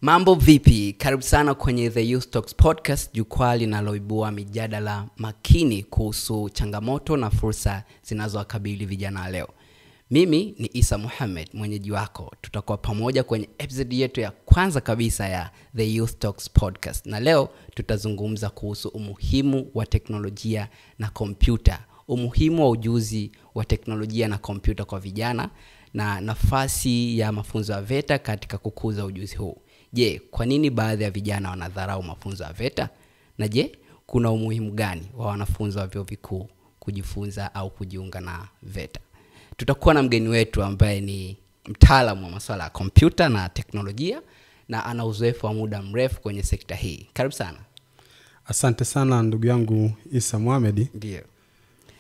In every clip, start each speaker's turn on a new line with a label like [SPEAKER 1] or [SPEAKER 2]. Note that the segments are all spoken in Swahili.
[SPEAKER 1] Mambo vipi? Karibu sana kwenye The Youth Talks Podcast, jukwaa linaloibua mijadala makini kuhusu changamoto na fursa zinazowakabili vijana leo. Mimi ni Isa Muhammad, mwenyeji wako. Tutakuwa pamoja kwenye episode yetu ya kwanza kabisa ya The Youth Talks Podcast. Na leo tutazungumza kuhusu umuhimu wa teknolojia na kompyuta, umuhimu wa ujuzi wa teknolojia na kompyuta kwa vijana na nafasi ya mafunzo ya VETA katika kukuza ujuzi huu. Je, kwa nini baadhi ya vijana wanadharau mafunzo ya VETA? Na je, kuna umuhimu gani wa wanafunzi wa vyuo vikuu kujifunza au kujiunga na VETA? Tutakuwa na mgeni wetu ambaye ni mtaalamu wa masuala ya kompyuta na teknolojia na ana uzoefu wa muda mrefu kwenye sekta hii. Karibu sana.
[SPEAKER 2] Asante sana ndugu yangu Isa Muhammad.
[SPEAKER 1] Ndio.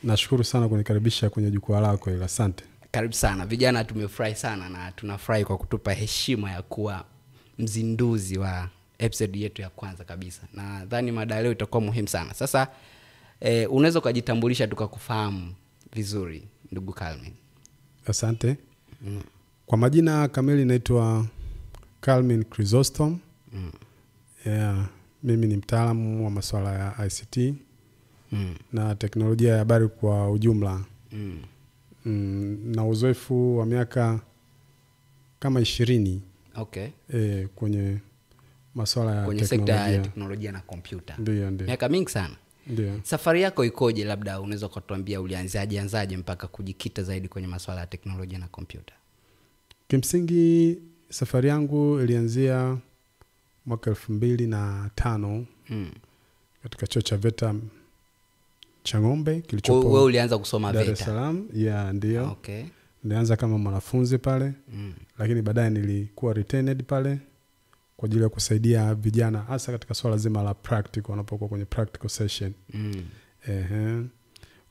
[SPEAKER 2] Nashukuru sana kunikaribisha kwenye jukwaa lako hili. Asante.
[SPEAKER 1] Karibu sana. Vijana tumefurahi sana na tunafurahi kwa kutupa heshima ya kuwa mzinduzi wa episode yetu ya kwanza kabisa. Nadhani mada leo itakuwa muhimu sana. Sasa unaweza kujitambulisha tukakufahamu vizuri ndugu Calvin?
[SPEAKER 2] Asante. Kwa majina kamili naitwa Calvin Chrysostom. Yeah, mimi ni mtaalamu wa masuala ya ICT na teknolojia ya habari kwa ujumla. Na uzoefu wa miaka kama 20.
[SPEAKER 1] Okay.
[SPEAKER 2] Kwenye masuala ya
[SPEAKER 1] kwenye
[SPEAKER 2] teknolojia.
[SPEAKER 1] Sekta ya teknolojia na kompyuta.
[SPEAKER 2] Ndio, ndio.
[SPEAKER 1] Miaka mingi sana.
[SPEAKER 2] Ndio.
[SPEAKER 1] Safari yako ikoje? Labda unaweza kutuambia ulianzaje anzaje mpaka kujikita zaidi kwenye masuala ya teknolojia na kompyuta?
[SPEAKER 2] Kimsingi safari yangu ilianzia mwaka 2005 katika chuo cha VETA Chang'ombe kilichopo.
[SPEAKER 1] Wewe ulianza kusoma VETA?
[SPEAKER 2] Dar es Salaam. Yeah, ndio.
[SPEAKER 1] Okay.
[SPEAKER 2] Nilianza kama mwanafunzi pale, lakini baadaye nilikuwa retained pale kwa ajili ya kusaidia vijana hasa katika swala zima la practical wanapokuwa kwenye practical session.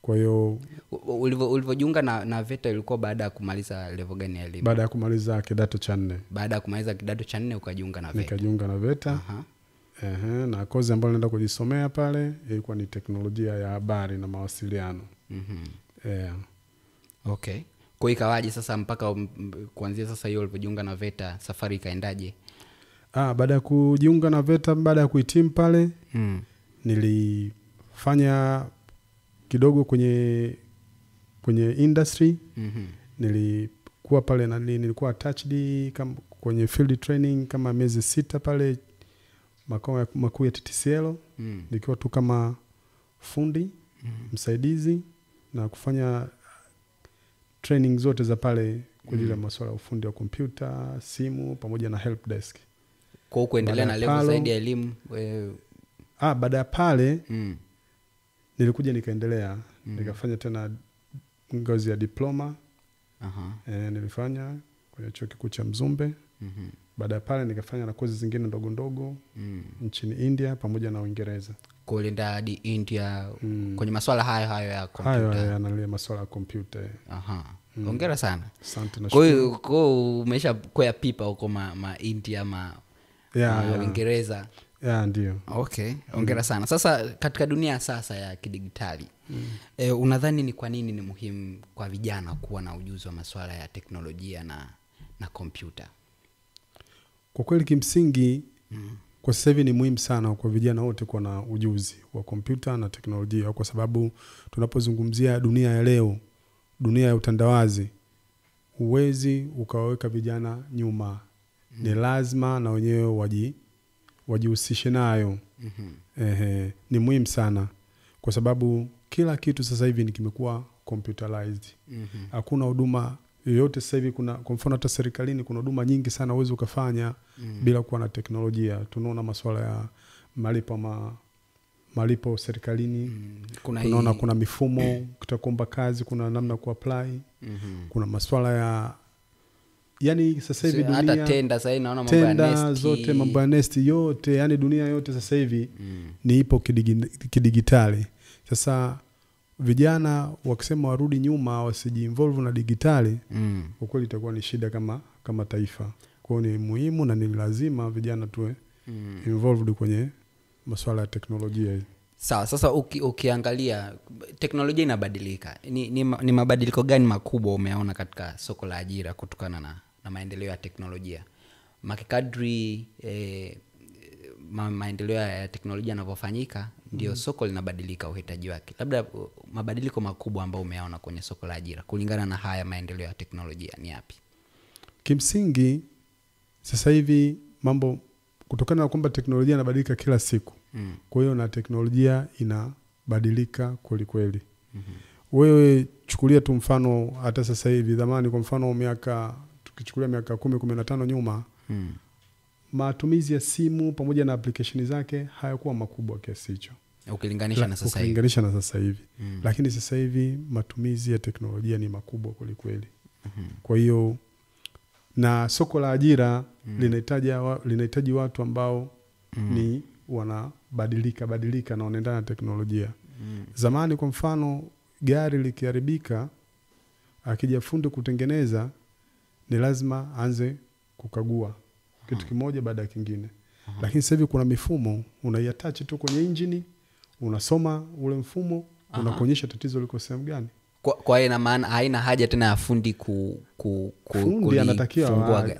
[SPEAKER 2] Kwa hiyo
[SPEAKER 1] ulivyojiunga na VETA ilikuwa baada ya kumaliza level gani ya elimu?
[SPEAKER 2] Baada ya kumaliza kidato cha 4.
[SPEAKER 1] Baada ya kumaliza kidato cha 4 ukajiunga na VETA.
[SPEAKER 2] Nikajiunga na VETA. Na kozi ambayo nilienda kujisomea pale ilikuwa ni teknolojia ya habari na mawasiliano.
[SPEAKER 1] Okay. Kwa hiyo ikawaje sasa mpaka kuanzia sasa hiyo ulipojiunga na VETA safari ikaendaje?
[SPEAKER 2] Baada ya kujiunga na VETA, baada ya kuhitimu pale, nilifanya kidogo kwenye industry. Nilikuwa pale na nilikuwa attached kwenye field training kama miezi 6 pale makao makuu ya TTCL, nikiwa tu kama fundi msaidizi na kufanya training zote za pale kwa ajili ya masuala ya ufundi wa kompyuta, simu pamoja na help desk.
[SPEAKER 1] Kwa kuendelea na level zaidi ya elimu.
[SPEAKER 2] Baada ya pale nilikuja nikaendelea, nikafanya tena ngazi ya diploma. Nilifanya kwenye chuo kikuu cha Mzumbe. Baada ya pale nikafanya na kozi zingine ndogo ndogo nchini India pamoja na Uingereza.
[SPEAKER 1] Kuenda hadi India kwenye masuala hayo hayo ya kompyuta.
[SPEAKER 2] Hayo yanalia masuala ya kompyuta.
[SPEAKER 1] Hongera sana.
[SPEAKER 2] Asante na
[SPEAKER 1] shukuru. Kwa hiyo umesha kwea pipa huko ma India ma Uingereza.
[SPEAKER 2] Ndio.
[SPEAKER 1] Okay, hongera sana. Sasa katika dunia sasa ya kidigitali, unadhani ni kwa nini ni muhimu kwa vijana kuwa na ujuzi wa masuala ya teknolojia na kompyuta?
[SPEAKER 2] Kwa kweli kimsingi kwa sasa hivi ni muhimu sana kwa vijana wote kuwa na ujuzi wa kompyuta na teknolojia, kwa sababu tunapozungumzia dunia ya leo, dunia ya utandawazi, huwezi ukawaweka vijana nyuma. Ni lazima na wenyewe wajihusishe nayo. Ni muhimu sana kwa sababu kila kitu sasa hivi ni kimekuwa computerized. Hakuna huduma yoyote sasa hivi. Kuna kwa mfano hata serikalini kuna huduma nyingi sana huwezi ukafanya bila kuwa na teknolojia. Tunaona masuala ya malipo serikalini. Tunaona kuna mifumo kutakomba kazi, kuna namna ku apply. Kuna masuala ya yani sasa hivi dunia
[SPEAKER 1] hata tenda sasa naona mambo ya nesti
[SPEAKER 2] zote, mambo ya nesti yote, yani dunia yote sasa hivi ni ipo kidigitali. Sasa vijana wakisema warudi nyuma wasijiinvolve na digitali, kwa kweli itakuwa ni shida kama taifa. Kwa hiyo ni muhimu na ni lazima vijana tuwe involved kwenye masuala ya teknolojia.
[SPEAKER 1] Sawa, sasa ukiangalia teknolojia inabadilika. Ni mabadiliko gani makubwa umeona katika soko la ajira kutokana na maendeleo ya teknolojia. Makadri maendeleo ya teknolojia yanavyofanyika ndio soko linabadilika uhitaji wake. Labda mabadiliko makubwa ambayo umeyaona kwenye soko la ajira kulingana na haya maendeleo ya teknolojia ni yapi?
[SPEAKER 2] Kimsingi sasa hivi mambo, kutokana na kwamba teknolojia inabadilika kila siku. Kwa hiyo na teknolojia inabadilika kweli kweli. Wewe chukulia tu mfano hata sasa hivi, zamani kwa mfano miaka, tukichukulia miaka 10 15 nyuma, matumizi ya simu pamoja na application zake hayakuwa makubwa kiasi hicho
[SPEAKER 1] ukilinganisha na sasa hivi.
[SPEAKER 2] Ukilinganisha na sasa hivi. Lakini sasa hivi matumizi ya teknolojia ni makubwa kweli kweli. Kwa hiyo na soko la ajira linahitaji watu ambao ni wanabadilika badilika na wanaendana na teknolojia. Zamani kwa mfano gari likiharibika, akija fundi kutengeneza ni lazima aanze kukagua kitu kimoja baada ya kingine. Lakini sasa hivi kuna mifumo, unaiattach tu kwenye engine, unasoma ule mfumo, unakuonyesha tatizo liko sehemu gani.
[SPEAKER 1] Kwa hiyo ina maana haina haja tena ya fundi ku
[SPEAKER 2] fundi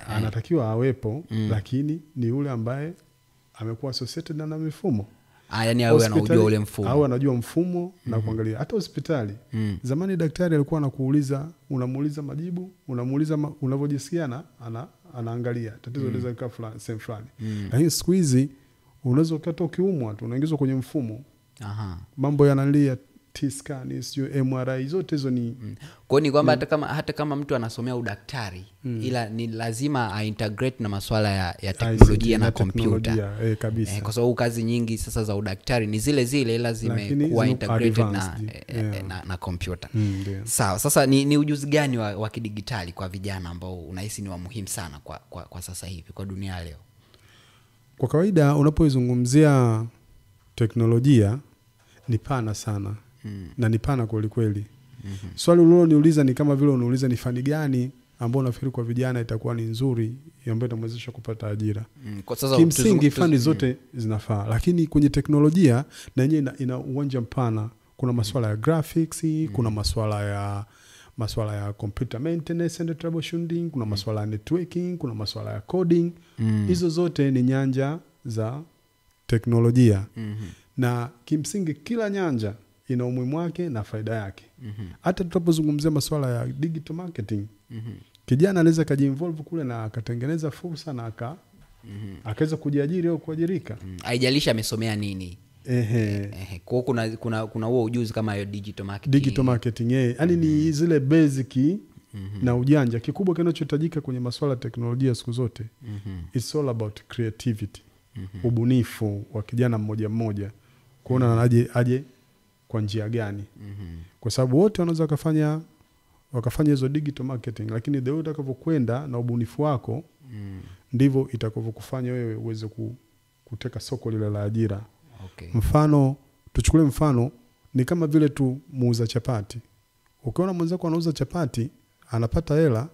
[SPEAKER 2] anatakiwa awepo, lakini ni yule ambaye amekuwa associated na mifumo.
[SPEAKER 1] Yani awe anajua ule mfumo.
[SPEAKER 2] Awe anajua mfumo na kuangalia. Hata hospitali. Zamani daktari alikuwa anakuuliza, unamuuliza majibu, unamuuliza unavyojisikia na anaangalia tatizo linaweza kuwa fulani sehemu fulani. Lakini siku hizi unaweza ukatoka ukiumwa tu unaingizwa kwenye mfumo. Mambo yanalia T-scan, sio MRI, zote hizo ni
[SPEAKER 1] Kwa ni kwamba hata kama mtu anasomea udaktari ila ni lazima a-integrate na masuala ya teknolojia na kompyuta.
[SPEAKER 2] Kabisa.
[SPEAKER 1] Kwa sababu kazi nyingi sasa za udaktari ni zile zile ila zimekuwa integrated na kompyuta. Sawa, sasa ni ujuzi gani wa kidigitali kwa vijana ambao unahisi ni wa muhimu sana kwa sasa hivi kwa dunia leo?
[SPEAKER 2] Kwa kawaida unapoizungumzia teknolojia ni pana sana. Na ni pana kweli kweli. Swali uliloniuliza ni kama vile unauliza ni fani gani ambayo unafikiri kwa vijana itakuwa ni nzuri ambayo itamwezesha kupata ajira.
[SPEAKER 1] Kwa sasa
[SPEAKER 2] kimsingi fani zote zinafaa, lakini kwenye teknolojia na yenyewe ina uwanja mpana. Kuna masuala ya graphics, kuna masuala ya computer maintenance and troubleshooting, kuna masuala ya networking, kuna masuala ya coding. Hizo zote ni nyanja za teknolojia. Na kimsingi kila nyanja ina umuhimu wake na faida yake. Hata tunapozungumzia masuala ya digital marketing, kijana anaweza kajiinvolve kule na akatengeneza fursa na akaweza kujiajiri au kuajirika.
[SPEAKER 1] Haijalishi amesomea nini. Kwa kuna huo ujuzi kama hiyo digital marketing.
[SPEAKER 2] Digital marketing, yaani ni zile basic na ujanja. Kikubwa kinachohitajika kwenye masuala ya teknolojia siku zote, it's all about creativity. Ubunifu wa kijana mmoja mmoja, kuona aje kwa njia gani. Kwa sababu wote wanaweza wakafanya hizo digital marketing, lakini the way utakavyokwenda na ubunifu wako ndivyo itakavyokufanya wewe uweze kuteka soko lile la ajira. Mfano, tuchukulie mfano ni kama vile tu muuza chapati. Ukiona mwenzako anauza chapati, anapata hela,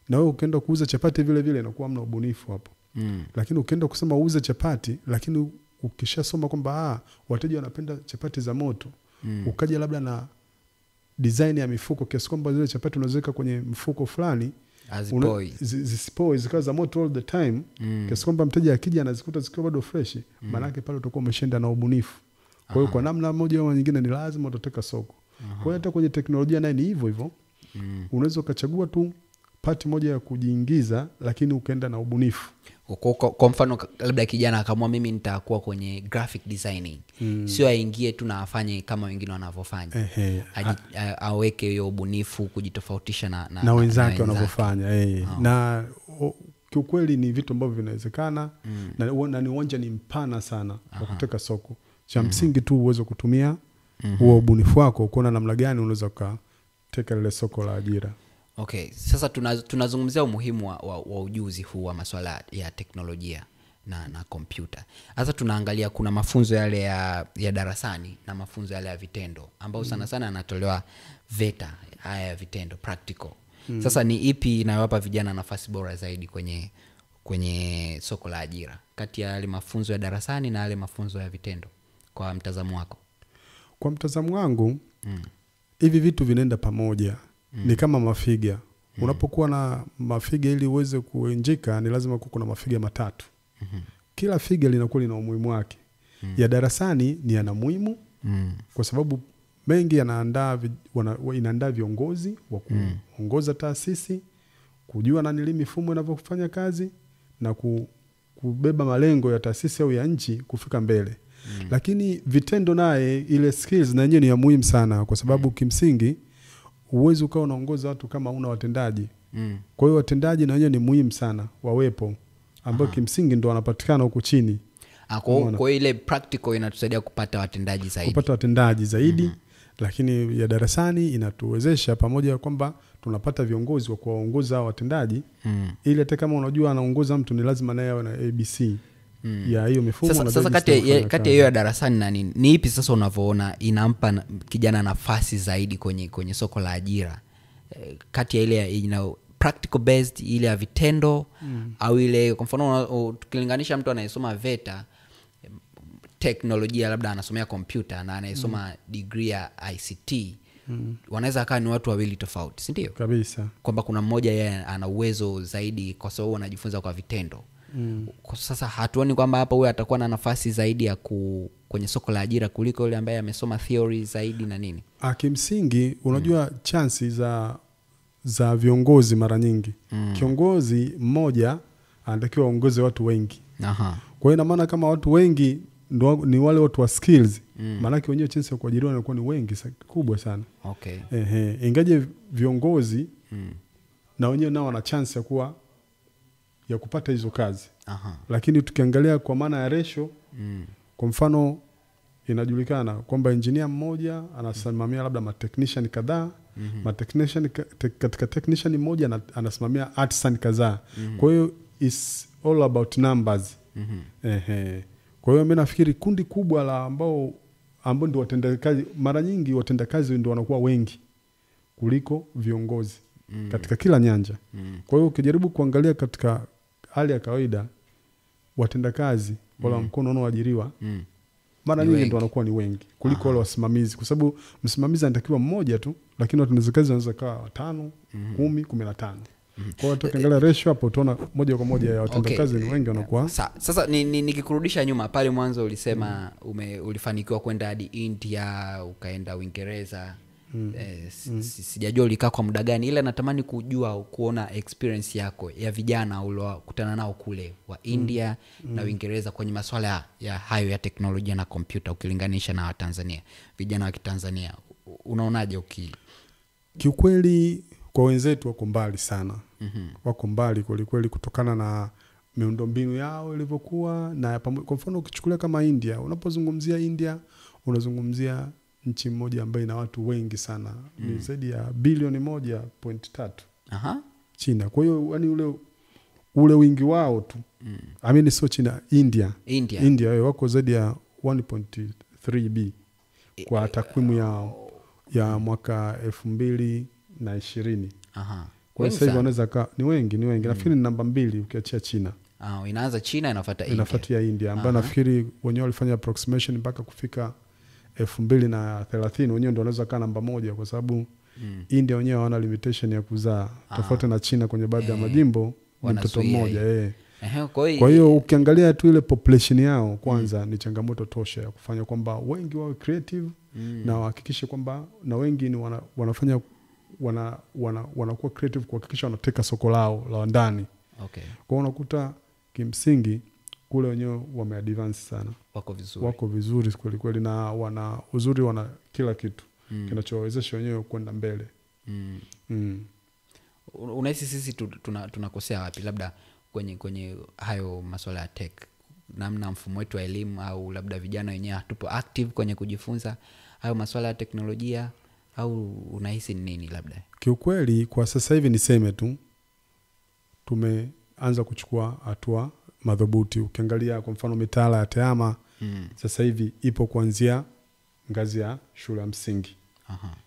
[SPEAKER 2] na wewe ukienda kuuza chapati vile vile inakuwa hamna ubunifu hapo. Lakini ukienda kusema uuze chapati, lakini ukishasoma kwamba wateja wanapenda chapati za moto, ukaja labda na design ya mifuko kiasi kwamba zile chapati unaziweka kwenye mfuko fulani zisipoi, zikawa za moto all the time, kiasi kwamba mteja akija anazikuta zikiwa bado fresh, maana yake pale utakuwa umeshinda na ubunifu. Kwa hiyo kwa namna moja au nyingine ni lazima utateka soko. Kwa hiyo hata kwenye teknolojia naye ni hivyo hivyo. Unaweza ukachagua tu part moja ya kujiingiza, lakini ukaenda na ubunifu.
[SPEAKER 1] Kwa mfano labda kijana akaamua mimi nitakuwa kwenye graphic designing. Sio aingie tu na afanye kama wengine wanavyofanya. Aweke hiyo ubunifu kujitofautisha na
[SPEAKER 2] wenzake wanavyofanya. Na kiukweli ni vitu ambavyo vinawezekana, na ni uwanja ni mpana sana wa kuteka soko. Cha msingi tu uweze kutumia huo ubunifu wako kuona namna gani unaweza kuteka lile soko la ajira.
[SPEAKER 1] Okay, sasa tunazungumzia umuhimu wa ujuzi huu wa masuala ya teknolojia na kompyuta. Sasa tunaangalia kuna mafunzo yale ya darasani na mafunzo yale ya vitendo ambao sana sana yanatolewa VETA, haya ya vitendo practical. Sasa ni ipi inayowapa vijana nafasi bora zaidi kwenye soko la ajira kati ya yale mafunzo ya darasani na yale mafunzo ya vitendo kwa mtazamo wako?
[SPEAKER 2] Kwa mtazamo wangu, hivi vitu vinaenda pamoja. Ni kama mafiga. Unapokuwa na mafiga ili uweze kuenjika ni lazima kuwe kuna mafiga matatu. Kila figa linakuwa lina umuhimu wake. Ya darasani ni yana muhimu kwa sababu mengi yanaandaa inaandaa viongozi wa kuongoza taasisi, kujua nani mifumo inavyofanya kazi na kubeba malengo ya taasisi au ya nchi kufika mbele. Lakini vitendo naye ile skills na yenyewe ni ya muhimu sana kwa sababu kimsingi uwezo ukawa unaongoza watu kama una watendaji. Kwa hiyo watendaji na wenyewe ni muhimu sana wawepo, ambao kimsingi ndo wanapatikana huku chini.
[SPEAKER 1] Kwa ile practical inatusaidia kupata watendaji zaidi.
[SPEAKER 2] Kupata watendaji zaidi. Lakini ya darasani inatuwezesha pamoja kwamba tunapata viongozi wa kuwaongoza watendaji. Ili hata kama unajua anaongoza mtu ni lazima naye awe na ABC ya hiyo mifumo.
[SPEAKER 1] Sasa kati ya hiyo ya darasani na nini, ni ipi sasa unavyoona inampa kijana nafasi zaidi kwenye soko la ajira? Kati ya ile practical based, ile ya vitendo, au ile kwa mfano tukilinganisha mtu anayesoma VETA teknolojia, labda anasomea kompyuta, na anayesoma degree ya ICT, wanaweza kaa ni watu wawili tofauti, si ndio?
[SPEAKER 2] Kabisa.
[SPEAKER 1] Kwamba kuna mmoja yeye ana uwezo zaidi kwa sababu anajifunza kwa vitendo. Kwa sasa hatuoni kwamba hapa huyu atakuwa na nafasi zaidi ya kwenye soko la ajira kuliko yule ambaye amesoma theory zaidi na nini?
[SPEAKER 2] Kimsingi unajua chansi za viongozi mara nyingi. Kiongozi mmoja anatakiwa aongoze watu wengi. Kwa hiyo ina maana kama watu wengi ndo ni wale watu wa skills, maana yake wenyewe chance ya kuajiriwa inakuwa ni wengi kubwa sana.
[SPEAKER 1] Okay.
[SPEAKER 2] Ingaje viongozi na wenyewe nao wana chance ya kuwa ya kupata hizo kazi. Lakini tukiangalia kwa maana ya ratio, kwa mfano inajulikana kwamba engineer mmoja anasimamia labda ma technician kadhaa, ma technician katika technician mmoja anasimamia artisan kadhaa. Kwa hiyo it's all about numbers. Kwa hiyo mimi nafikiri kundi kubwa la ambao ndio watendakazi, mara nyingi watendakazi ndio wanakuwa wengi kuliko viongozi katika kila nyanja. Kwa hiyo ukijaribu kuangalia katika hali ya kawaida watendakazi wala mkono wanaoajiriwa mara nyingi ndio wanakuwa ni wengi kuliko wale wasimamizi, kwa sababu msimamizi anatakiwa mmoja tu, lakini watendakazi wanaweza kuwa 5, 10, 15. Kwa hiyo tukiangalia ratio hapo utaona moja kwa moja ya watendakazi ni wengi wanakuwa.
[SPEAKER 1] Sasa nikikurudisha nyuma pale mwanzo ulisema ulifanikiwa kwenda hadi India, ukaenda Uingereza. Sijajua ulikaa kwa muda gani, ila natamani kujua kuona experience yako ya vijana uliokutana nao kule wa India na Uingereza kwenye masuala ya hayo ya teknolojia na kompyuta ukilinganisha na Watanzania, vijana wa Kitanzania. Unaonaje
[SPEAKER 2] Kiukweli kwa wenzetu wako mbali sana. Wako mbali kweli kweli kutokana na miundombinu yao ilivyokuwa. Na kwa mfano ukichukulia kama India, unapozungumzia India unazungumzia nchi moja ambayo ina watu wengi sana. Ni zaidi ya bilioni 1.3. China. Kwa hiyo yani ule wingi wao tu. I mean sio China, India. India wako zaidi ya 1.3 B kwa takwimu yao ya mwaka 2020. Kwa hiyo sasa wanaweza ni wengi, ni wengi. Nafikiri ni namba 2 ukiachia China.
[SPEAKER 1] Inaanza China inafuata India.
[SPEAKER 2] Inafuatia India ambayo nafikiri wenyewe walifanya approximation mpaka kufika 2030 wenyewe ndio wanaweza kaa namba 1 kwa sababu India wenyewe hawana limitation ya kuzaa tofauti na China kwenye baadhi ya majimbo ni mtoto mmoja. Kwa hiyo ukiangalia tu ile population yao kwanza ni changamoto tosha ya kufanya kwamba wengi wawe creative na wahakikishe kwamba na wengi ni wanafanya wanakuwa creative kuhakikisha wanateka soko lao la ndani. Kwa hiyo unakuta kimsingi kule wenyewe wame advance sana. Wako vizuri kweli kweli, na wana uzuri, wana kila kitu kinachowezesha wenyewe kwenda mbele.
[SPEAKER 1] Unahisi sisi tunakosea wapi labda kwenye hayo masuala ya tech? Namna mfumo wetu wa elimu au labda vijana wenyewe hatupo active kwenye kujifunza hayo masuala ya teknolojia, au unahisi nini labda?
[SPEAKER 2] Kiukweli kwa sasa hivi niseme tu tumeanza kuchukua hatua madhubuti. Ukiangalia kwa mfano mitaala ya TEHAMA sasa hivi ipo kuanzia ngazi ya shule ya msingi,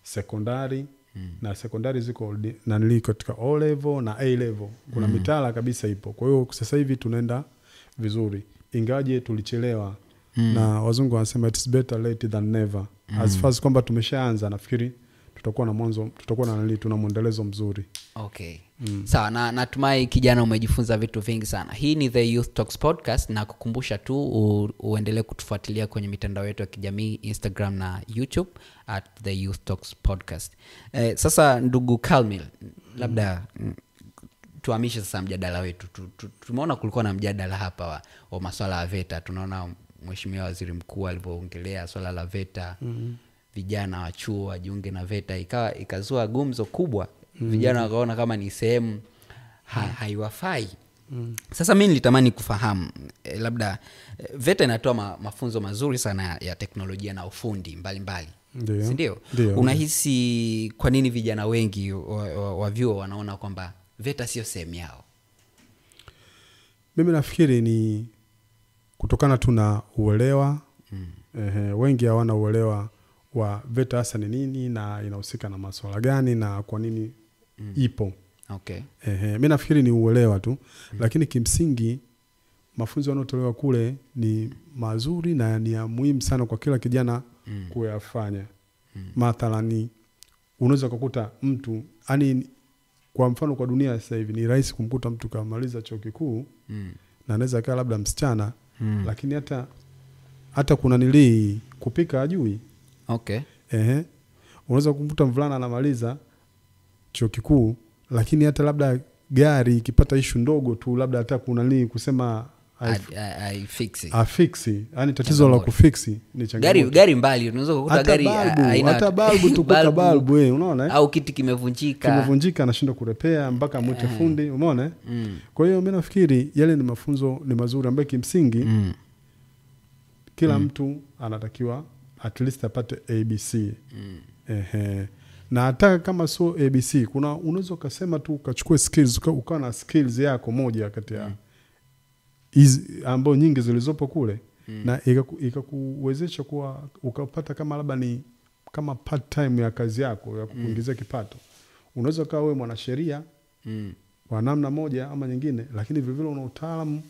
[SPEAKER 2] sekondari, na sekondari ziko na katika O level na A level. Kuna mitaala kabisa ipo. Kwa hiyo sasa hivi tunaenda vizuri, ingawaje tulichelewa. Na wazungu wanasema it's better late than never. As far as kwamba tumeshaanza nafikiri tutakuwa na mwanzo, tutakuwa na nani, tuna mwendelezo mzuri.
[SPEAKER 1] Okay. Sawa, na natumai kijana umejifunza vitu vingi sana. Hii ni The Youth Talks Podcast, na kukumbusha tu uendelee kutufuatilia kwenye mitandao yetu ya kijamii, Instagram na YouTube @TheYouthTalksPodcast. Sasa ndugu Kalmil, labda tuhamishe sasa mjadala wetu. Tumeona kulikuwa na mjadala hapa wa masuala ya VETA. Tunaona Mheshimiwa Waziri Mkuu alivyoongelea swala la VETA. Vijana wa chuo wajiunge na VETA, ikazua gumzo kubwa. Vijana wakaona kama ni sehemu haiwafai. Sasa mimi nilitamani kufahamu labda VETA inatoa mafunzo mazuri sana ya teknolojia na ufundi mbalimbali. Si ndio? Unahisi kwa nini vijana wengi wa vyuo wanaona kwamba VETA sio sehemu yao?
[SPEAKER 2] Mimi nafikiri ni kutokana tu na uelewa. Wengi hawana uelewa wa VETA hasa ni nini na inahusika na masuala gani na kwa nini ipo.
[SPEAKER 1] Okay.
[SPEAKER 2] Mimi nafikiri ni uelewa tu. Lakini kimsingi mafunzo yanayotolewa kule ni mazuri na ni ya muhimu sana kwa kila kijana kuyafanya. Mathalani unaweza kukuta mtu, yani kwa mfano kwa dunia sasa hivi ni rahisi kumkuta mtu kamaliza chuo kikuu na anaweza kaa labda msichana lakini hata kuna nili kupika hajui.
[SPEAKER 1] Okay.
[SPEAKER 2] Unaweza kumkuta mvulana anamaliza chuo kikuu lakini hata labda gari ikipata issue ndogo tu labda hata kuna nini kusema afixi, yani tatizo la kufixi ni changamoto.
[SPEAKER 1] Gari mbali unaweza kukuta gari haina
[SPEAKER 2] hata balbu tu, kukuta balbu unaona
[SPEAKER 1] au kiti kimevunjika
[SPEAKER 2] anashindwa kurepea mpaka mwite fundi, umeona. Kwa hiyo mimi nafikiri yale ni mafunzo ni mazuri ambayo kimsingi kila mtu anatakiwa at least apate ABC. Na hata kama sio ABC, kuna unaweza kusema tu ukachukue skills, ukawa na skills yako moja kati ya ambayo nyingi zilizopo kule na ikakuwezesha kuwa ukapata kama labda ni kama part time ya kazi yako ya kukuingizia kipato. Unaweza kuwa wewe mwanasheria kwa namna moja ama nyingine, lakini vile vile una utaalamu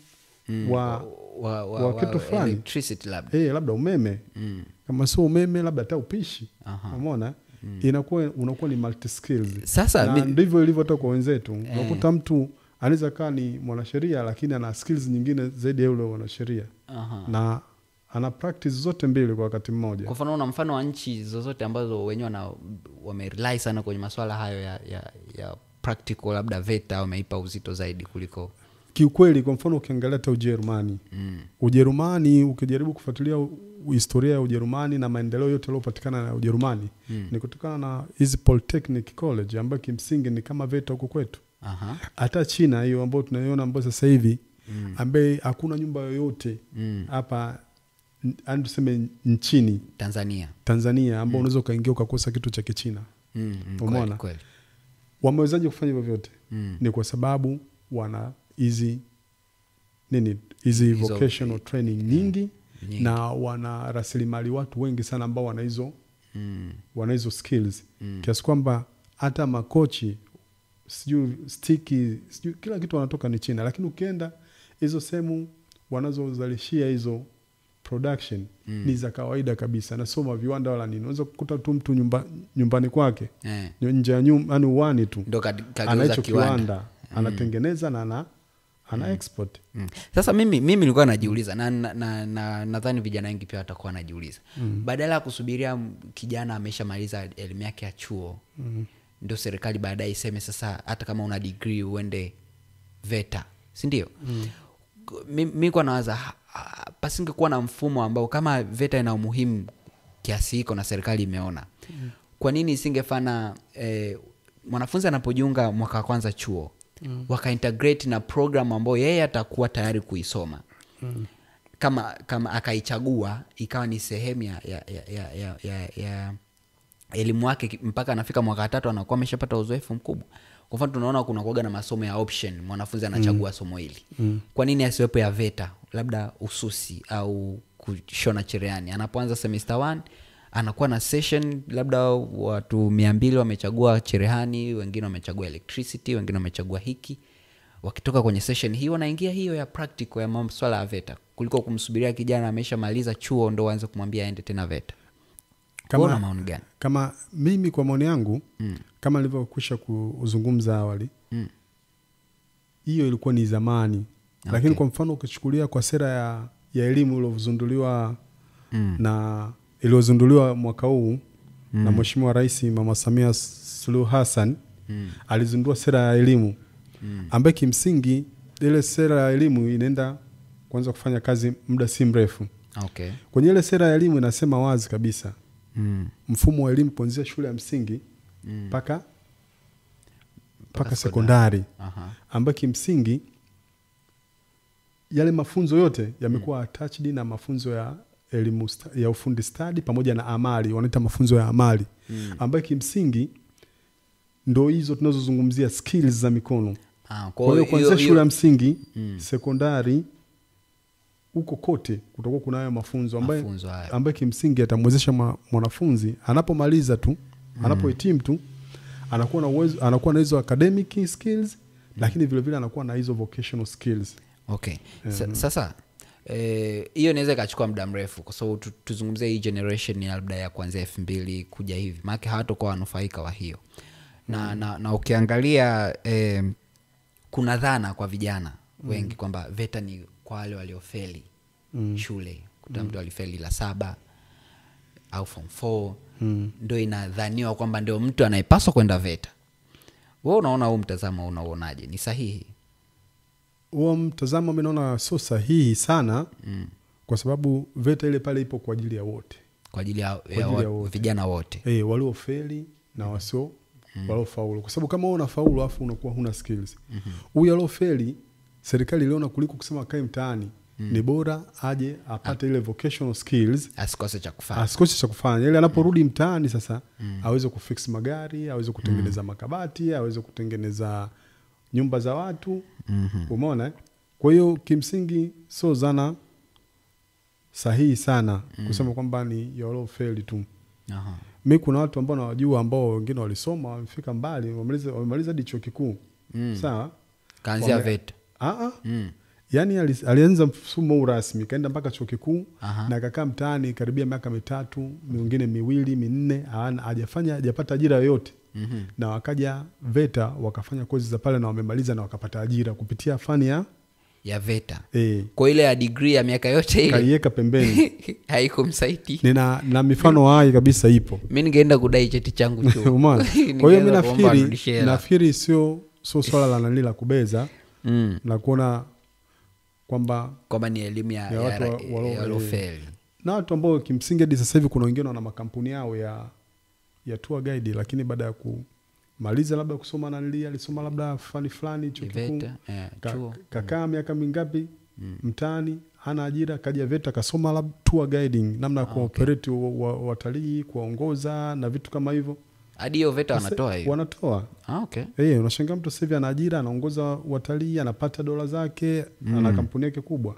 [SPEAKER 2] wa kitu fulani,
[SPEAKER 1] electricity labda,
[SPEAKER 2] labda umeme. Kama sio umeme labda hata upishi. Umeona? Inakuwa unakuwa ni multi skills.
[SPEAKER 1] Sasa
[SPEAKER 2] ndivyo ilivyo hata kwa wenzetu. Unakuta mtu anaweza kaa ni mwanasheria lakini ana skills nyingine zaidi ya yule mwanasheria. Na ana practice zote mbili kwa wakati mmoja.
[SPEAKER 1] Kwa mfano una mfano wa nchi zozote ambazo wenyewe wame rely sana kwenye masuala hayo ya practical, labda VETA wameipa uzito zaidi kuliko?
[SPEAKER 2] Kiukweli kwa mfano ukiangalia hata Ujerumani. Ujerumani ukijaribu kufuatilia historia ya Ujerumani na maendeleo yote yaliyopatikana na Ujerumani ni kutokana na hizi Polytechnic College ambayo kimsingi ni kama VETA huko kwetu. Hata China hiyo ambayo tunaiona ambayo sasa hivi ambaye hakuna nyumba yoyote hapa tuseme nchini Tanzania ambapo unaweza ukaingia ukakosa kitu cha Kichina. Umeona? Wamewezaje kufanya hivyo vyote? Ni kwa sababu wana hizi nini, hizi vocational training nyingi na wana rasilimali watu wengi sana ambao wana hizo wana hizo skills kiasi kwamba hata makochi sijui stiki sijui kila kitu wanatoka ni China, lakini ukienda hizo sehemu wanazozalishia hizo production ni za kawaida kabisa, na sio viwanda wala nini. Unaweza kukuta tu mtu nyumbani kwake nje ya nyumba, yani uani tu
[SPEAKER 1] ndio kageuza kiwanda,
[SPEAKER 2] anatengeneza na ana export.
[SPEAKER 1] Sasa mimi nilikuwa najiuliza na nadhani vijana wengi pia watakuwa wanajiuliza. Badala ya kusubiria kijana ameshamaliza elimu yake ya chuo ndio serikali baadaye iseme sasa hata kama una degree uende VETA, si ndio? Mimi kwa nawaza pasingekuwa na mfumo ambao kama VETA ina umuhimu kiasi hiko na serikali imeona. Kwa nini isingefana mwanafunzi anapojiunga mwaka wa kwanza chuo waka integrate na program ambayo yeye atakuwa tayari kuisoma. Kama akaichagua ikawa ni sehemu ya elimu yake mpaka anafika mwaka 3 anakuwa ameshapata uzoefu mkubwa. Kwa mfano tunaona kuna kuaga na masomo ya option, mwanafunzi anachagua somo hili. Kwa nini asiwepo ya VETA, labda ususi au kushona cherehani? Anapoanza semester 1 anakuwa na session labda watu 200 wamechagua cherehani, wengine wamechagua electricity, wengine wamechagua hiki. Wakitoka kwenye session hii wanaingia hiyo ya practical ya masuala ya VETA, kuliko kumsubiria kijana ameshamaliza chuo ndo aanze kumwambia aende tena VETA. Kama maoni gani?
[SPEAKER 2] Kama mimi kwa maoni yangu, kama nilivyokwisha kuzungumza awali, hiyo ilikuwa ni zamani. Okay. Lakini kwa mfano ukichukulia kwa sera ya elimu iliyozinduliwa na iliyozinduliwa mwaka huu na Mheshimiwa Rais Mama Samia Suluhu Hassan, alizindua sera ya elimu ambayo kimsingi ile sera ya elimu inaenda kuanza kufanya kazi muda si mrefu.
[SPEAKER 1] Okay.
[SPEAKER 2] Kwenye ile sera ya elimu inasema wazi kabisa mfumo wa elimu kuanzia shule ya msingi mpaka sekondari, ambayo kimsingi yale mafunzo yote yamekuwa attached na mafunzo ya elimu ya ufundi stadi pamoja na amali, wanaita mafunzo ya amali, ambayo kimsingi ndio hizo tunazozungumzia skills za mikono. Kwa hiyo kuanzia shule ya msingi, sekondari, huko kote kutakuwa kuna hayo mafunzo ambayo kimsingi atamwezesha mwanafunzi anapomaliza tu, anapohitimu tu, anakuwa na uwezo, anakuwa na hizo academic skills, lakini vile vile anakuwa na hizo vocational skills.
[SPEAKER 1] Okay. Sasa hiyo inaweza ikachukua muda mrefu kwa sababu tuzungumzie hii generation ya labda ya kuanzia 2000 kuja hivi, maana hawatakuwa wanufaika wa hiyo. Na ukiangalia kuna dhana kwa vijana wengi kwamba VETA ni kwa wale waliofeli shule. Kuta mtu alifeli la 7 au form 4, ndio inadhaniwa kwamba ndio mtu anayepaswa kwenda VETA. Wewe unaona huu mtazamo unaonaje? Ni sahihi?
[SPEAKER 2] Huo mtazamo mimi naona sio sahihi sana, kwa sababu VETA ile pale ipo kwa ajili ya wote.
[SPEAKER 1] Kwa ajili ya vijana wote.
[SPEAKER 2] Waliofeli na wasio waliofaulu. Kwa sababu kama wewe unafaulu afu unakuwa huna skills. Huyu aliofeli serikali iliona kuliko kusema kae mtaani, ni bora aje apate ile vocational skills,
[SPEAKER 1] asikose cha kufanya.
[SPEAKER 2] Asikose cha kufanya. Ile anaporudi mtaani sasa aweze kufix magari, aweze kutengeneza makabati, aweze kutengeneza nyumba za watu. Umeona? Kwa hiyo kimsingi sio zana sahihi sana kusema kwamba ni waliofeli tu. Mimi kuna watu ambao nawajua ambao wengine walisoma, wamefika mbali, wamemaliza hadi chuo kikuu. Sawa?
[SPEAKER 1] Kaanzia VETA.
[SPEAKER 2] Yaani alianza mfumo rasmi, kaenda mpaka chuo kikuu na akakaa mtaani karibia miaka 3, mingine 2, 4, hajafanya hajapata ajira yoyote. Na wakaja VETA wakafanya kozi za pale na wamemaliza na wakapata ajira kupitia fani ya
[SPEAKER 1] VETA. Kwa ile ya degree ya miaka yote ile
[SPEAKER 2] kaiweka pembeni.
[SPEAKER 1] Haikumsaidii.
[SPEAKER 2] Nina na mifano hai kabisa ipo.
[SPEAKER 1] Mimi ningeenda kudai cheti changu chuo.
[SPEAKER 2] Umeona? Kwa hiyo mimi nafikiri sio swala la nani la kubeza na kuona kwamba
[SPEAKER 1] ni elimu ya waliofeli.
[SPEAKER 2] Na watu ambao kimsingi hadi sasa hivi kuna wengine wana makampuni yao ya tour guide, lakini baada ya kumaliza labda kusoma nani alisoma labda fani fulani chuo kikuu, kakaa miaka mingapi mtaani hana ajira, kaja VETA kasoma labda tour guiding, namna ya kuoperate watalii, kuwaongoza na vitu kama hivyo.
[SPEAKER 1] Hadi hiyo VETA wanatoa hiyo.
[SPEAKER 2] Wanatoa.
[SPEAKER 1] Okay.
[SPEAKER 2] Unashangaa mtu sasa hivi ana ajira, anaongoza watalii, anapata dola zake, ana kampuni yake kubwa.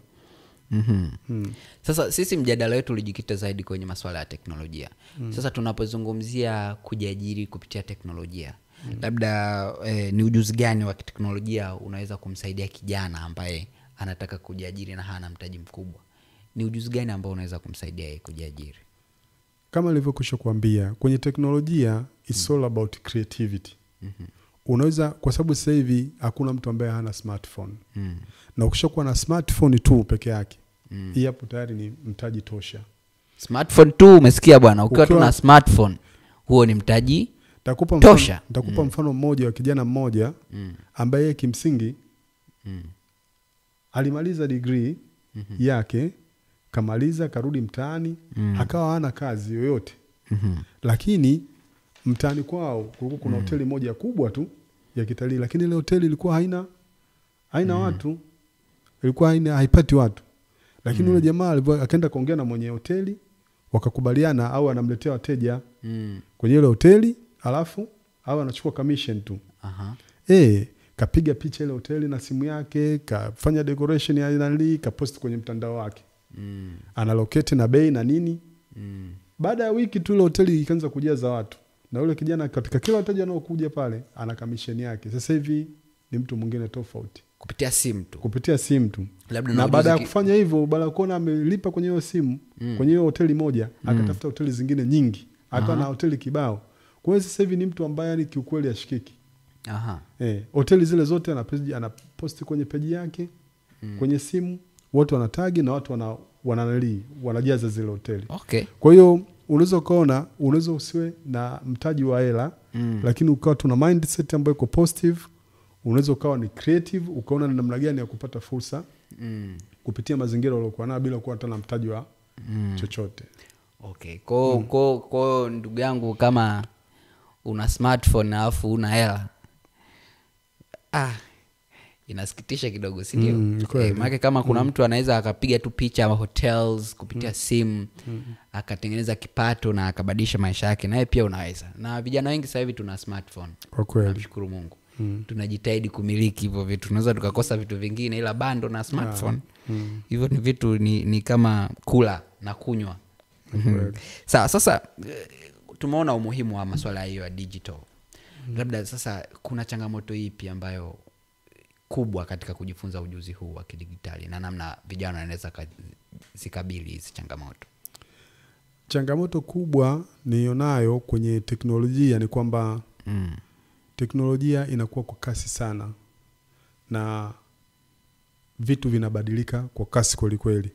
[SPEAKER 1] Sasa sisi mjadala wetu ulijikita zaidi kwenye masuala ya teknolojia. Sasa tunapozungumzia kujiajiri kupitia teknolojia, labda ni ujuzi gani wa teknolojia unaweza kumsaidia kijana ambaye anataka kujiajiri na hana mtaji mkubwa? Ni ujuzi gani ambao unaweza kumsaidia yeye kujiajiri?
[SPEAKER 2] Kama nilivyokwisha kuambia, kwenye teknolojia it's all about creativity. Unaweza, kwa sababu sasa hivi hakuna mtu ambaye hana smartphone. Na ukishakuwa na smartphone tu peke yake, hii hapo tayari ni mtaji tosha.
[SPEAKER 1] Smartphone tu, umesikia bwana, ukiwa tu na smartphone huo ni mtaji tosha.
[SPEAKER 2] Nitakupa mfano mmoja wa kijana mmoja ambaye kimsingi alimaliza degree yake, kamaliza karudi mtaani, akawa hana kazi yoyote. Lakini mtaani kwao kulikuwa kuna hoteli moja kubwa tu ya kitalii, lakini ile hoteli ilikuwa haina watu, ilikuwa haipati watu. Lakini yule jamaa akaenda kuongea na mwenye hoteli, wakakubaliana au anamletea wateja kwenye ile hoteli, alafu au anachukua commission tu. Kapiga picha ile hoteli na simu yake, kafanya decoration ya nani, kapost kwenye mtandao wake. Analocate na bei na nini. Baada ya wiki tu ile hoteli ikaanza kujaza watu. Na yule kijana katika kila wateja wanaokuja pale ana commission yake. Sasa hivi ni mtu mwingine tofauti.
[SPEAKER 1] Kupitia simu tu.
[SPEAKER 2] Kupitia simu tu. Na baada ya kufanya hivyo, baada ya kuona amelipa kwenye hiyo simu, kwenye hiyo hoteli moja, akatafuta hoteli zingine nyingi, Akawa na hoteli kibao. Kwa hiyo sasa hivi ni mtu ambaye yani kiukweli ashikiki. Hoteli zile zote anaposti kwenye peji yake, kwenye simu, watu wanatagi na watu wanajaza zile hoteli. Kwa hiyo unaweza ukaona, unaweza usiwe na mtaji wa hela, lakini ukawa tuna mindset ambayo iko positive, unaweza ukawa ni creative, ukaona ni namna gani ya kupata fursa kupitia mazingira uliokuwa nayo bila kuwa hata na mtaji wa chochote.
[SPEAKER 1] Okay. Kwa ndugu yangu, kama una smartphone alafu una hela, inasikitisha kidogo, si ndio? Maana kama kuna mtu anaweza akapiga tu picha ya hotels kupitia simu, akatengeneza kipato na akabadilisha maisha yake, naye pia unaweza. Na vijana wengi sasa hivi tuna smartphone.
[SPEAKER 2] Kwa kweli.
[SPEAKER 1] Namshukuru Mungu. Tunajitahidi kumiliki hivyo vitu. Tunaweza tukakosa vitu vingine ila bando na smartphone. Hivyo ni vitu ni kama kula na kunywa. Sawa, sasa tumeona umuhimu wa masuala hiyo ya digital. Labda sasa kuna changamoto ipi ambayo kubwa katika kujifunza ujuzi huu wa kidigitali na namna vijana wanaweza zikabili hizi changamoto?
[SPEAKER 2] Changamoto kubwa nilionayo kwenye teknolojia ni kwamba teknolojia inakuwa kwa kasi sana na vitu vinabadilika kwa kasi kweli kweli.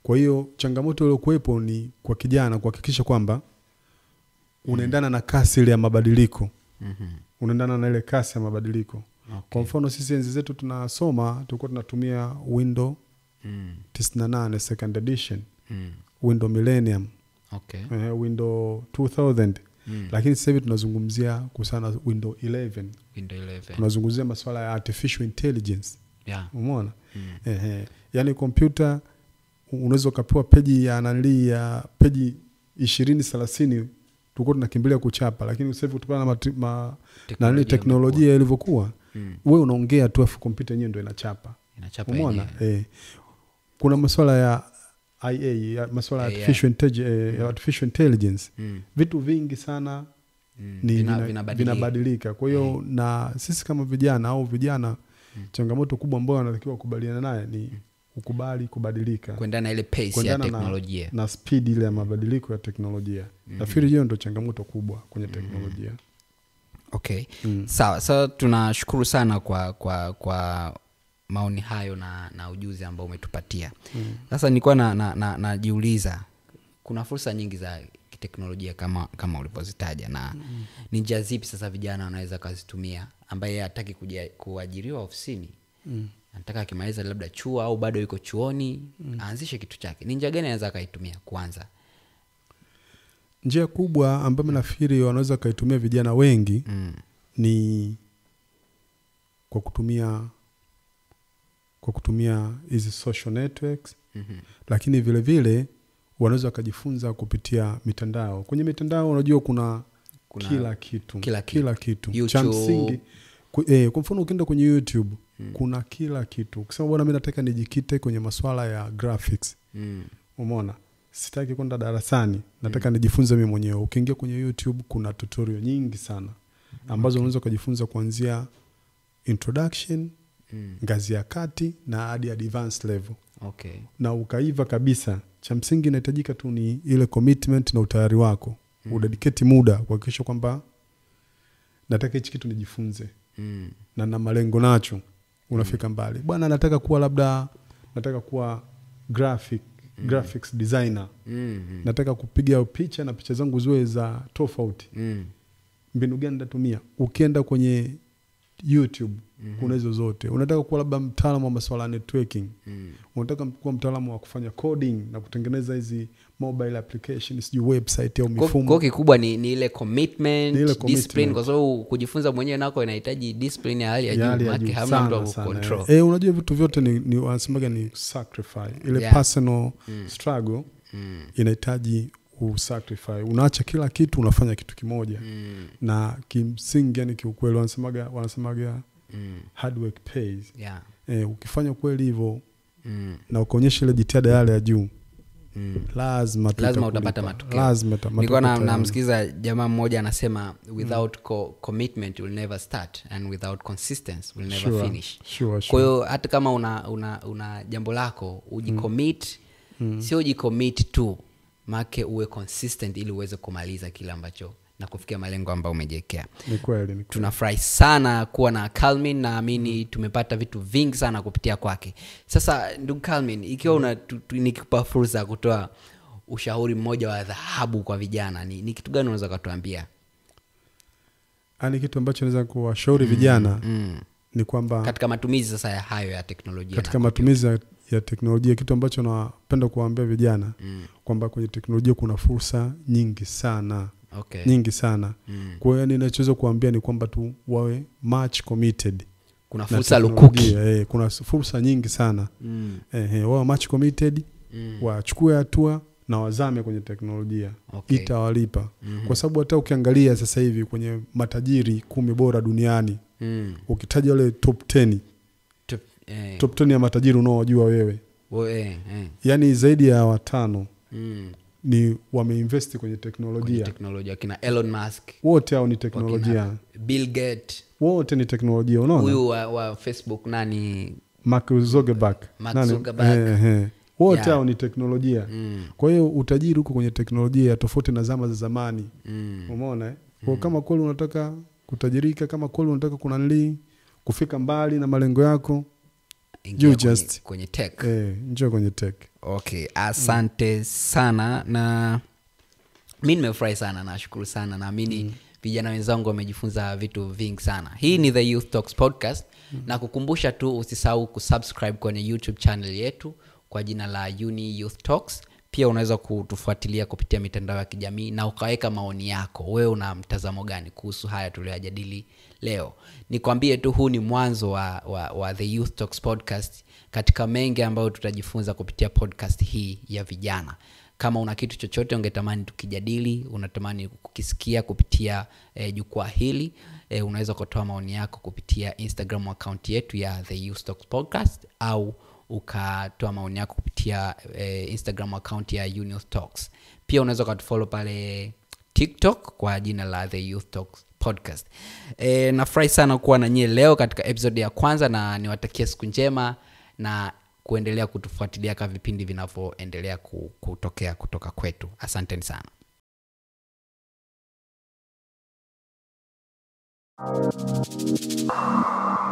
[SPEAKER 2] Kwa hiyo changamoto iliyokuwepo ni kwa kijana kuhakikisha kwamba unaendana na kasi ile ya mabadiliko. Unaendana na ile kasi ya mabadiliko. Kwa mfano sisi enzi zetu tunasoma tulikuwa tunatumia Windows 98 second edition, Windows Millennium, Windows 2000. Lakini sasa hivi tunazungumzia kuhusiana na Windows 11.
[SPEAKER 1] Windows 11.
[SPEAKER 2] Tunazungumzia masuala ya artificial intelligence. Umeona? Yaani kompyuta unaweza ukapewa peji ya nanili ya peji 20 30, tulikuwa tunakimbilia kuchapa, lakini sasa hivi kutokana na nani teknolojia ilivyokuwa, wewe unaongea tu afu kompyuta yenyewe ndio inachapa.
[SPEAKER 1] Inachapa.
[SPEAKER 2] Umeona? Kuna masuala ya IA, masuala ya artificial intelligence. Vitu vingi sana ni vinabadilika. Kwa hiyo na sisi kama vijana au vijana, changamoto kubwa ambayo wanatakiwa kukubaliana naye ni ukubali kubadilika,
[SPEAKER 1] kuendana na ile pace ya teknolojia
[SPEAKER 2] na speed ile ya mabadiliko ya teknolojia. Nafikiri hiyo ndio changamoto kubwa kwenye teknolojia.
[SPEAKER 1] Okay. Sawa, so tunashukuru sana kwa maoni hayo na ujuzi ambao umetupatia. Sasa nilikuwa najiuliza, kuna fursa nyingi za teknolojia kama ulivyozitaja, na ni njia zipi sasa vijana wanaweza kuzitumia ambaye hataki kuajiriwa ofisini, anataka akimaliza labda chuo au bado yuko chuoni, aanzishe kitu chake. Ni njia gani anaweza akaitumia kwanza?
[SPEAKER 2] Njia kubwa ambayo nafikiri wanaweza kaitumia vijana wengi ni kwa kutumia hizi social networks. Lakini vile vile wanaweza kujifunza kupitia mitandao. Kwenye mitandao unajua kuna kila kitu, kila kitu. Cha msingi kwa mfano ukienda kwenye YouTube kuna kila kitu. Ukisema bwana mimi nataka nijikite kwenye masuala ya graphics. Umeona? Sitaki kwenda darasani, nataka nijifunze mimi mwenyewe. Ukiingia kwenye YouTube kuna tutorial nyingi sana ambazo unaweza kujifunza kuanzia introduction, ngazi ya kati na hadi advanced level. Na ukaiva kabisa. Cha msingi inahitajika tu ni ile commitment na utayari wako. Udedicate muda kuhakikisha kwamba nataka hichi kitu nijifunze. Na na malengo nacho unafika mbali. Bwana nataka kuwa labda nataka kuwa graphics designer. Nataka kupiga picha na picha zangu ziwe za tofauti. Mbinu gani nitatumia? Ukienda kwenye YouTube kuna hizo zote. Unataka kuwa labda mtaalamu wa masuala ya networking. Unataka kuwa mtaalamu wa kufanya coding na kutengeneza hizi mobile applications, sijui website au mifumo.
[SPEAKER 1] Kwa kikubwa ni ile commitment, discipline, kwa sababu kujifunza mwenyewe nako inahitaji discipline ya hali ya juu, maana hamna mtu wa kucontrol.
[SPEAKER 2] Unajua vitu vyote ni wanasemaga ni sacrifice. Ile personal struggle inahitaji usacrifice. Unaacha kila kitu unafanya kitu kimoja. Na kimsingi yani kiukweli wanasemaga hard work pays. Ukifanya kweli hivyo na ukaonyesha ile jitihada yale ya juu, lazima
[SPEAKER 1] utapata matokeo. Nilikuwa namsikiza jamaa mmoja anasema without commitment you'll never start and without consistency you'll never finish. Kwa hiyo hata kama una jambo lako ujicommit, sio ujicommit tu, Make uwe consistent ili uweze kumaliza kile ambacho na kufikia malengo ambayo umejiwekea.
[SPEAKER 2] Ni kweli.
[SPEAKER 1] Tunafurahi sana kuwa na Calmin, naamini tumepata vitu vingi sana kupitia kwake. Sasa ndugu Calmin, ikiwa nikikupa fursa ya kutoa ushauri mmoja wa dhahabu kwa vijana, ni kitu gani unaweza kutuambia?
[SPEAKER 2] Ani kitu ambacho naweza kuwashauri vijana ni kwamba
[SPEAKER 1] katika matumizi sasa ya hayo ya teknolojia.
[SPEAKER 2] Katika matumizi ya teknolojia, kitu ambacho napenda kuwaambia vijana kwamba kwenye teknolojia kuna fursa nyingi sana.
[SPEAKER 1] Okay.
[SPEAKER 2] Nyingi sana. Kwa hiyo ninachoweza kuambia ni kwamba tu wawe much committed.
[SPEAKER 1] Kuna fursa lukuki.
[SPEAKER 2] Kuna fursa nyingi sana. Wawe much committed, wachukue hatua na wazame kwenye teknolojia.
[SPEAKER 1] Okay.
[SPEAKER 2] Itawalipa. Kwa sababu hata ukiangalia sasa hivi kwenye matajiri 10 bora duniani, ukitaja wale top 10, top 10 ya matajiri unaowajua wewe. Yaani zaidi ya 5 ni wameinvest kwenye teknolojia.
[SPEAKER 1] Kwenye teknolojia, kina Elon Musk.
[SPEAKER 2] Wote hao ni teknolojia.
[SPEAKER 1] Bill Gates.
[SPEAKER 2] Wote ni teknolojia, unaona?
[SPEAKER 1] Huyu wa Facebook nani?
[SPEAKER 2] Mark Zuckerberg.
[SPEAKER 1] Mark Zuckerberg.
[SPEAKER 2] Wote hao ni teknolojia. Kwa hiyo utajiri uko kwenye teknolojia tofauti na zama za zamani. Umeona eh? Kwa kama kweli unataka kutajirika, kama kweli unataka kufika mbali na malengo yako, you just
[SPEAKER 1] kwenye tech.
[SPEAKER 2] Njoo kwenye tech.
[SPEAKER 1] Okay, asante sana, na mimi nimefurahi sana, nashukuru sana. Naamini vijana wenzangu wamejifunza vitu vingi sana. Hii ni The Youth Talks Podcast, na kukumbusha tu usisahau kusubscribe kwenye YouTube channel yetu kwa jina la Uni Youth Talks. Pia unaweza kutufuatilia kupitia mitandao ya kijamii na ukaweka maoni yako. Wewe una mtazamo gani kuhusu haya tuliyojadili leo? Nikwambie tu huu ni mwanzo wa The Youth Talks Podcast, katika mengi ambayo tutajifunza kupitia podcast hii ya vijana. Kama una kitu chochote ungetamani tukijadili, unatamani kukisikia kupitia jukwaa hili, unaweza kutoa maoni yako kupitia Instagram account yetu ya The Youth Talks Podcast, au ukatoa maoni yako kupitia Instagram account ya Youth Talks. Pia unaweza kutufollow pale TikTok kwa jina la The Youth Talks Podcast. Nafurahi sana kuwa na nyie leo katika episode ya kwanza, na niwatakie siku njema na kuendelea kutufuatilia kwa vipindi vinavyoendelea kutokea kutoka kwetu. Asanteni sana.